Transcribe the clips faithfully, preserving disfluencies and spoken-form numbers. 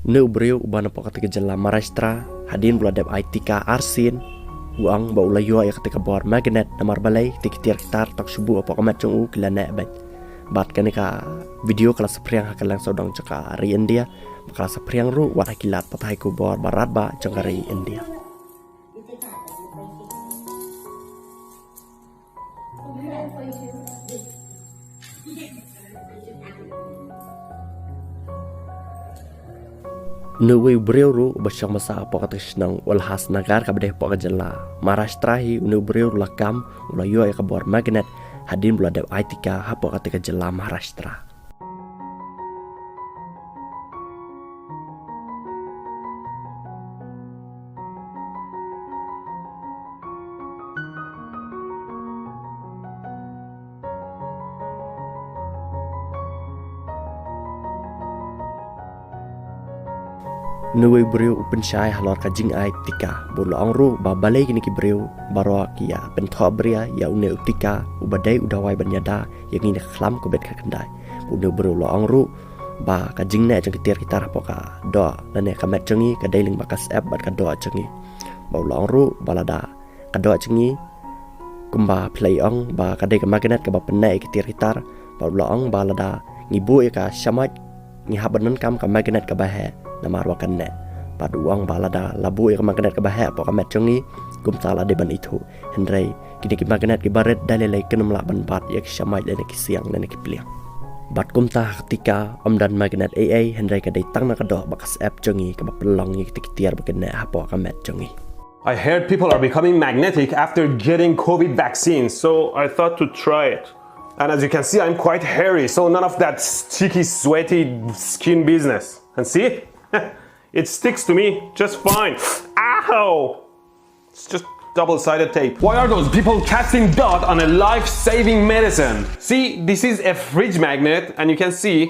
Une u briew uba na pok kata ka jylla Maharashtra, hadien ba u la dep ai tika arsien, u ong ba u la ïoh ïa kata ka bor magnet namar balei kata ki tiar ki tar tok shuh hapoh ka met jong u ki la neh beit. Bad kane ka video ka la saphriang ha ka liang sawdong jong ka ri India, ba ka la saphriang ruh wat ha ki lad pathai khubor baroh ba jong ka ri India. Une u briew ruh uba shong basa hapoh kata ka shnong Ulhasnagar kaba dei hapoh ka jylla Maharashtra hi, une u briew ruh la kam, u la ïoh ïa ka bor magnet hadien ba u la dep ai tika hapoh kata ka jylla Maharashtra. Une u briew u pynshai halor ka jingai tika, bad u la ong ruh ba balei kine ki briew baroh ki ïa pynthohbria ïa une u tika uba dei u dawai ban ïada ïa ngi na ka khlam Covid khatkhyndai. Bad une u briew u la ong ruh ba ka jingneh jong ki tiar ki tar hapoh ka doh lane ka met jong ngi ka dei lyngba ka syep bad ka doh jong ngi. Bad u la ong ruh ba lada ka doh jong ngi, kumba phi la ïa ong ba ka dei ka magnet kaba pynneh ïa ki tiar ki tar, bad u la ong ba lada ngi buh ïa ka shamoit, ngi hap ban donkam ka magnet kaba heh namar ba kan neh. Bad u ong ba lada la buh ïa ka magnet kaba heh hapoh ka met jong ngi, kumta la dei ban ithuh. Hynrei kine ki magnet kiba rit da lei lei kin ym lah ban bat ïa ki shamoit lane ki siang lane ki pliang. Bad kumta ha ka tika ym don magnet ei ei, hynrei ka dei tang na ka doh bad ka syep jong ngi kaba pynlong ïa kita ki tiar ba kin neh hapoh ka met jong ngi. I heard people are becoming magnetic after getting Covid vaccine, so I thought to try it. And as you can see, I'm quite hairy, so none of that sticky, sweaty skin business. And see? It sticks to me just fine. Ow! It's just double-sided tape. Why are those people casting doubt on a life-saving medicine? See, this is a fridge magnet, and you can see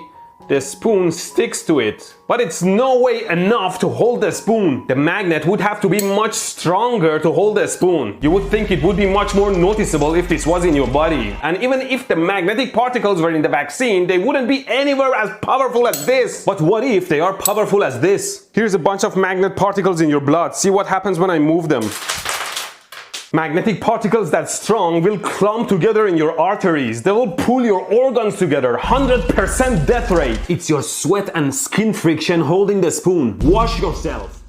the spoon sticks to it. But it's no way enough to hold the spoon. The magnet would have to be much stronger to hold the spoon. You would think it would be much more noticeable if this was in your body. And even if the magnetic particles were in the vaccine, they wouldn't be anywhere as powerful as this. But what if they are powerful as this? Here's a bunch of magnet particles in your blood. See what happens when I move them. Magnetic particles that strong will clump together in your arteries. They will pull your organs together. Hundred percent death rate. It's your sweat and skin friction holding the spoon. Wash yourself.